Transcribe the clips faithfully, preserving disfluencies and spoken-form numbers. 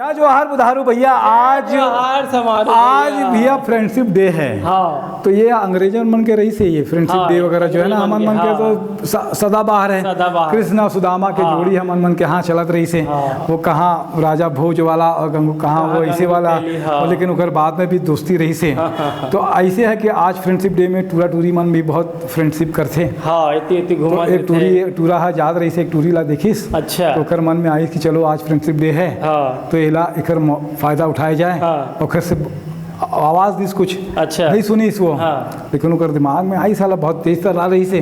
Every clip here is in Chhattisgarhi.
या जोहार बुधारू भैया। आज जोहार समारू आज भैया। भैया फ्रेंडशिप डे है। हाँ। तो ये अंग्रेजन मन के रहिस हे, ये फ्रेंडशिप हाँ, डे वगैरह जो है ना, अंग्रेजन हमन मन के, मन के हाँ। तो स- सदाबहार है। सदाबहार। कृष्ण और सुदामा के हाँ। जोड़ी हमन मन के यहाँ चलत रहिस हे। हाँ। वो कहाँ राजा भोज वाला और गंगू कहाँ कहाँ वो ऐसे गंगू वाला, तेली, हाँ। और लेकिन ओकर बाद में भी दोस्ती रहिस हे। हाँ, हाँ, हाँ। तो ऐसे है कि आज फ्रेंडशिप डे में टूरा टूरी मन भी बहुत फ्रेंडशिप करथे। हाँ, इतनी इतनी तो घुमा एक देथे। टूरी टूरा हा जात रहिस हे, एक टूरी ला देखिस। अच्छा। तो ओकर मन में आइस कि चलो आज फ्रेंडशिप डे है। हाँ। तो एला एकर म- फायदा उठाया जाए। हाँ। ओकर से आवाज दिस कुछ। अच्छा। नहीं सुनिस वो। हाँ। लेकिन ओकर दिमाग में आइस, साला बहुत तेज तर्राय रहिस हे।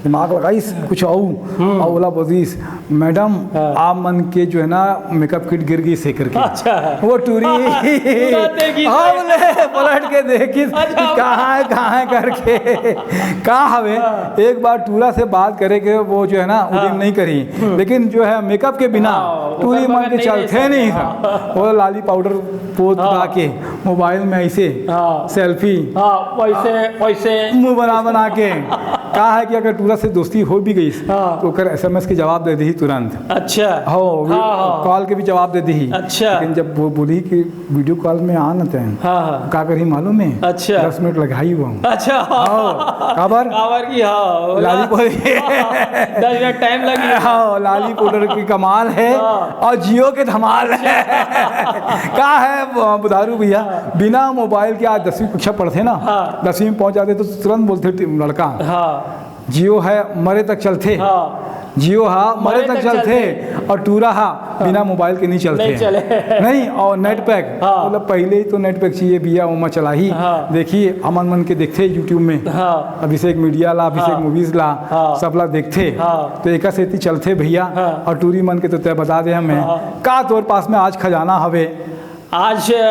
दिमाग लगाइस कुछ अउ, हम्म। अउ ओला बोलिस, "मैडम, हाँ। आप मन के जो है ना मेकअप किट गिर गिस हे," करके। अच्छा। वो टूरी तुरंत देखिस। हाँ, बोले, पलट के देखिस अच्छा। कि कहाँ है, कहाँ है करके। का हवे, हाँ। एक बार टूरा से बात करे के वो जो है ना, हाँ। उदिम नहीं करी। हम्म। लेकिन जो है मेकअप के बिना हाँ, टूरी ओकर मन बगैर के नहीं रह चलथे सकते। नहीं था। हाँ। वो लाली पाउडर पोत हाँ। लगा के मोबाइल में ऐसे हाँ। सेल्फी हाँ, वैसे, वैसे। मुंह बना बना के। का है कि अगर टूरा से दोस्ती हो भी गई हाँ। तो ओकर एसएमएस के जवाब दे दी तुरंत। अच्छा। हो, हाँ, हाँ। कॉल के भी जवाब दे दी। अच्छा। लेकिन जब वो बोली कि वीडियो कॉल में आ न तैं, हाँ, हाँ। का करही मालूम है? अच्छा। दस मिनट लगाही वो। अच्छा। हाँ, काबर? काबर की, हाँ, लाली ला- पाउडर। दस मिनट टाइम लगी। हाँ, लाली पाउडर की कमाल है हाँ। और जियो के धमाल है। का है ब- बुधारू भैया, हाँ। बिना मोबाइल के आज दसवीं कक्षा पढ़थे ना, हाँ। दसवीं में पहुंच जाथे तो तुरंत बोलथे टी- लड़का, हाँ। जियो है, मरे तक चलथे। हाँ। जियो हा, मरे मरे तक तक चलथे। चलथे। और टूरा हा, हाँ। बिना मोबाइल के नहीं चलथे। नहीं चले। नहीं, और नेट पैक, हाँ। मतलब, पहले ही तो नेट पैक चाहिए भैया, ओमा चलाही। हाँ। देखिए, हमन मन के देखथे YouTube में। हाँ। अभिषेक मीडिया ला, अभिषेक हाँ। मूवीज ला, हाँ। सब ला देखथे। हाँ। तो एका सेती चलथे भैया। हाँ। और टूरी मन के तो तय बता दे हमें। हाँ। का तोर पास में आज खजाना हवे? आज, अ,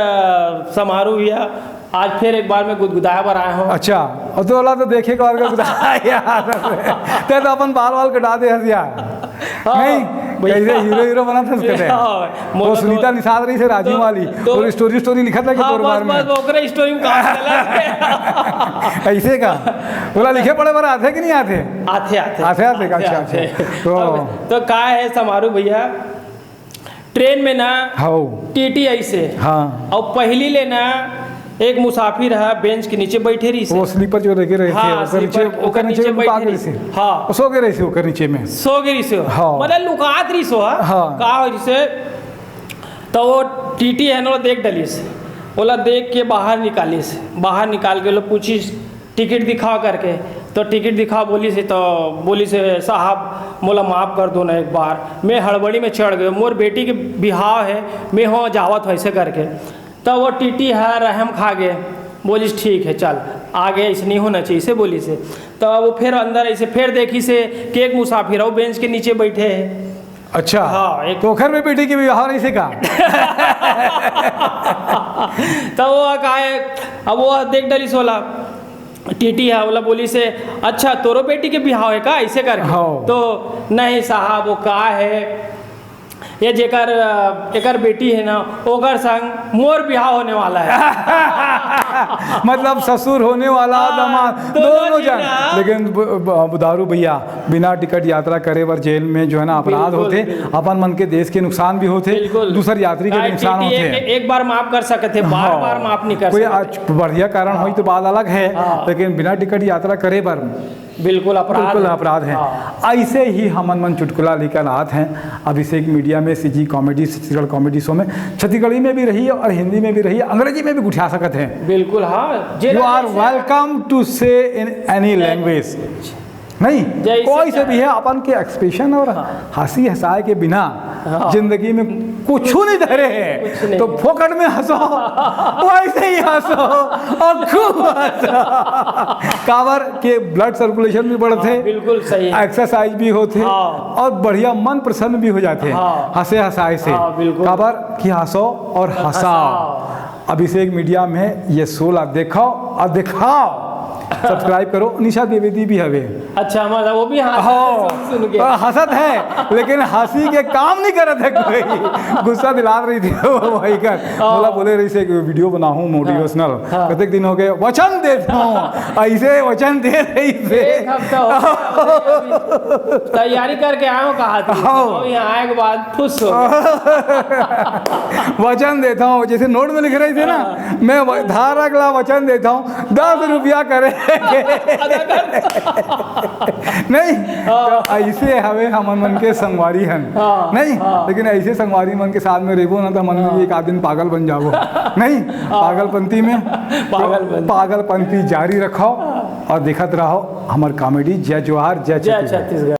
समारू भैया, आज फिर एक बार मैं गुदगुदाए बर आए हंव। अच्छा, और तोला तो देखे के बाद गुदगुदाए यार। तैं तो अपन बाल वाल कटा दे हस यार। हाँ, नहीं, भैया। कैसे हीरो हीरो बनत हस कते? हाँ, वो मोला सुनीता तो निषाद रहिस हे राजिम तो, वाली, तो और स्टोरी स्टोरी लिखत लगे हाँ, तोर बस, बारे में। बस, ओकरे स्टोरी में काम चला। ऐसे का? बोला लिखे पढ़े बर आथे कि नहीं आथे? आथे, आथे। आथे, आथे, आथे, अच्छा, आथे। अच्छा। तो अब, तो का है समारू भैया, ट्रेन में ना हाउ। टीटी आइस हे। हाँ। और पहली ले ना एक मुसाफिर है बेंच के नीचे बैठे रहिस हे। वो स्लीपर जो लेके रहे थे, हाँ, ओकर नीचे, स्लीपर, ओकर ओकर नीचे नीचे में बैठे का रहिस हे। रहिस हे? हाँ। वो सो के रहिस हे ओकर नीचे में। सो के रहिस हे। हाँ। मतलब लुकात रहिस हे, हाँ। हाँ। का हो रहिस हे? तो वो टीटी है ना, वो देख डलिस। ओला देख के बाहर निकालिस। बाहर निकाल के ओला पूछिस, "टिकट दिखाव" करके। तो टिकट दिखाव बोलिस हे, तो बोलिस हे, "साहब, मोला माफ कर दो ना एक बार, मैं हड़बड़ी में चढ़ गयो, मोर बेटी के बिहाव हे, मैं हो जावत हंव," ऐसे करके। तो वो टीटी ह रहम खा गे, बोलिस, "ठीक है, चल, आगे ऐसे नहीं होना चाहिए," ऐसे बोलिस हे। तो वो फिर अंदर ऐसे फिर देखिस हे कि एक मुसाफिर अउ बेंच के नीचे बैठे हे। अच्छा। हाँ, एक तो ओखर में बेटी के बिहाव रहिस हे का? तो वो का है, अब वो देख डलिस ओला, टीटी है, ओला बोलिस हे, "अच्छा, तोरो बेटी के बिहाव हे का?" ऐसे करके। हाँ। तो, "नहीं साहब, वो का है, ये जेकर, अ, एकर बेटी है ना, ओकर संग मोर बिहाव होने वाला है।" मतलब ससुर होने वाला, हाँ, दामाद, दोनों दोनों झन जन। ना। लेकिन ब-, ब-, बुधारू भैया, बिना टिकट यात्रा करे बर जेल में जो है ना अपराध बिल्कुल, होथे, बिल्कुल। अपन मन के देश के नुकसान भी होथे, बिल्कुल। दूसर यात्री के भी हाँ, नुकसान टीटी होथे। एक, एक बार माफ कर सकत हे, बार हाँ। बार माफ नहीं कर कोई सकत। आज बढ़िया कारण होई तो बात अलग है, हाँ। लेकिन बिना टिकट यात्रा करे बर बिल्कुल अपराध बिल्कुल है। अपराध है। हाँ। ऐसे ही हमन मन चुटकुला लेकर आत हैं अभिषेक मीडिया में, CG comedy, Chhattisgarh comedy show में। छत्तीसगढ़ी में भी रही और हिंदी में भी रही, अंग्रेजी में भी गुठिया सकत हैं। बिल्कुल, हाँ। You are welcome to say in any language। नहीं, जैसे कोई से भी है, अपन के एक्सप्रेशन और हाँ। हंसी हंसाए के बिना हाँ। जिंदगी में कुछ नहीं धरे कुछ है, नहीं। तो फोकट में हंसो, वैसे ही हंसो और खूब हंसो। काबर के ब्लड सर्कुलेशन भी बढ़थे, हाँ, बिल्कुल सही है। एक्सरसाइज भी होथे हाँ। और बढ़िया मन प्रसन्न भी हो जाथे हाँ। हंसे हंसाए से। हाँ, बिल्कुल। काबर कि हंसो और हंसाओ। हंसाओ। अभिषेक मीडिया में ये शो ला देखो और दिखाओ। सब्सक्राइब करो। निशा द्विवेदी भी हवे। अच्छा, मतलब वो भी हाँ, हाँ, सुन, सुन के। हंसत है, लेकिन हंसी के काम नहीं करत है कोई। गुस्सा दिलात रही थी वो भाई कर। मोला बोले रही से कि वीडियो बनाहूँ मोटिवेशनल। हाँ। कतेक दिन हो गए, वचन देता हूँ, ऐसे वचन दे रही से। एक हफ्ता हो गया, तैयारी करके आया हूँ, कहा थी। हाँ। और यहाँ आए के बाद खुश हो। वचन देता हूँ, जैसे नोट में लिख रही थी ना, मैं व- धारक ला वचन देता हूँ, दस रुपया करे। नहीं, तो ऐसे हवे हमन मन के संगवारी हन। हाँ, नहीं, हाँ। लेकिन ऐसे संगवारी मन के साथ में रहबो ना, तो हमन भी एक आध दिन पागल बन जाबो। नहीं, पागलपंथी में पागलपंथी। पागलपंथी जारी रखो और देखत रहो हमर कॉमेडी। जय जोहार, जय जय छत्तीसगढ़। छत्तीसगढ़।